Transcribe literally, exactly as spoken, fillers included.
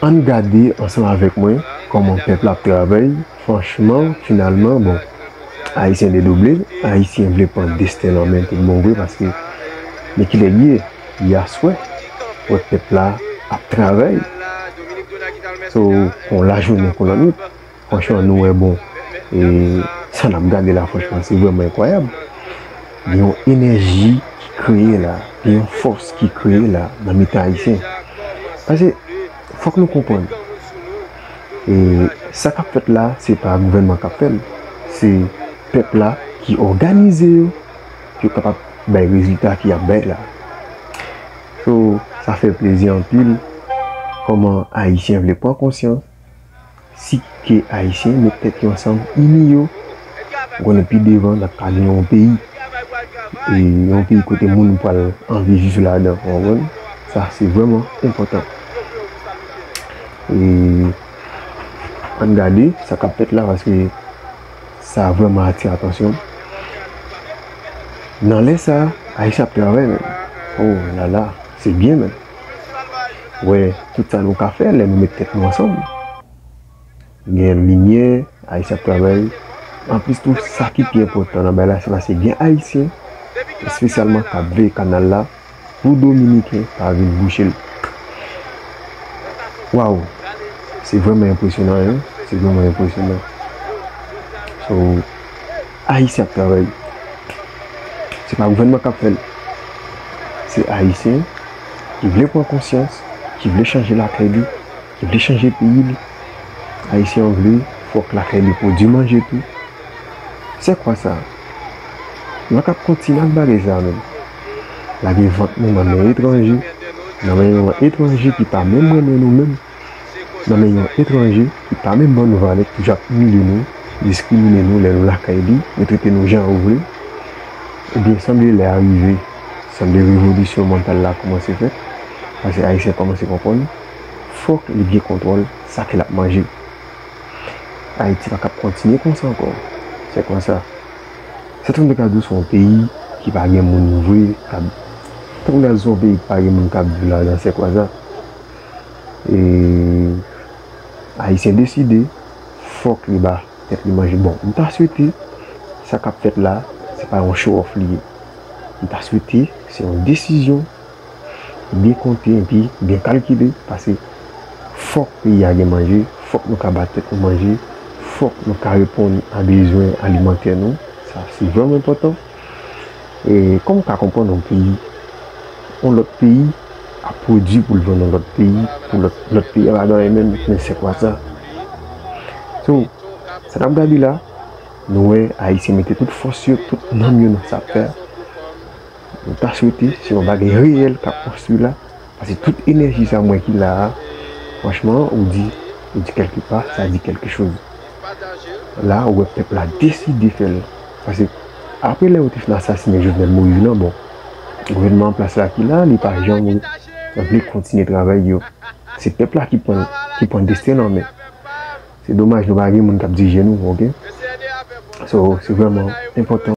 Ann gade ansanm avèk mwen kòman pèp la ap travay. Franchman, finalman, bon, Ayisyen dedouble, Ayisyen vle pran desten nan men tout bon vre, paske men kilè l ye, yè aswè, wè pèp la ap travay. So, kon lajounen, kon lannwit, franchman, nou wè, bon, e sa n ap gade la, franchman, se vrèman enkwayab. Gen yon enèji ki kreye la, gen yon fòs ki kreye la nan mitan Ayisyen. Paske, fòk nou konprann, e sa k ap fèt la, se pa gouvènman k ap fè l, se pèp la ki òganize yo, pou yo kapab bay rezilta ki ap bay la. So, sa fè plezi anpil, kòman Ayisyen vle pran konsyans, si ke Ayisyen met tèt yo ansanm, ini yo, ou konnen pi devan, n ap ka gen yon peyi. E yon peyi kote moun pral anvi viv ladan, ou konprann? Sa, se vrèman enpòtan. E ann gade sa k ap fèt la, paske sa vrèman atire atansyon m. Nan lè sa, Ayisyen ap travay, menm. Oh la la, se byen, menm. Wè, tout sa nou ka fè lè nou met tèt nou ansanm. Gen limyè, Ayisyen ap travay. Anplis tou, sa ki pi enpòtan nan bagay la, se paske gen Ayisyen, espesyalman k ap veye kanal la, pou Dominiken pa vin bouche l. Waw! Se vrèman enpresyonan, wi. Se vrèman enpresyonan. So, Ayisyen ap travay. Se pa gouvènman k ap fè l. Se Ayisyen ki vle pran konsyans, ki vle chanje lakay li, ki vle chanje peyi li. Ayisyen an vle, fòk lakay li pwodui manje tou. Se kwa sa? Nou pa ka kontinye ak bagay sa a menm. Lage vant nou nan men etranje, nan men yon etranje ki pa menm renmen nou menm, nan men yon etranje ki pa menm ban nou valè, ki toujou ap imilye nou, diskrimine nou lè nou lakay li, yo trete nou jan yo vle. Ebyen, sanble lè a rive, sanble revolisyon mantal la kòmanse fèt, paske Ayisyen kòmanse konprann, fòk li gen kontwòl sa ke l ap manje. Ayiti pa kab kontinye konsa ankò. Se konsa. Sèten moun ka di w se yon peyi ki pa gen moun vre, k ap, sèten moun ka di w se yon peyi ki pa gen moun k ap viv ladan, se konsa. E Ayisyen deside, fòk li ba tèt li manje. Bon, m ta swete, sa k ap fèt la, se pa yon show off li ye. M ta swete, se yon desizyon byen konte epi byen kalkile, paske fòk peyi a gen manje, fòk nou ka ba tèt nou manje, fòk nou ka reponn a bezwen alimantè nou. Sa, se vrèman enpòtan. E kòm w ka konprann, yon peyi, yon lòt peyi ap pwodui pou l vann yon lòt peyi, pou lòt, lòt peyi a pa gen anyen menm, men se kwa sa. So, sa n ap gade la, nou wè Ayisyen mete tout fòs yo, tout nanm yo nan sa ap fè a. Nou ta swete se yon bagay reyèl k ap konstwi la, paske tout enèji sa mwen ki la a, franchman, ou di, ou di kèlke pa, sa di kèlke choz. La, ou wè pèp la deside fè l. Paske apre lè yo te fin asasinen Jovenel Moïse lan, bon, gouvènman an plas la ki la, li pa janm vle kontinye travay yo. Se pèp la ki pran, ki pran desten l an men. Se domaj nou pa gen moun k ap dirije nou, oke? So, se vrèman enpòtan.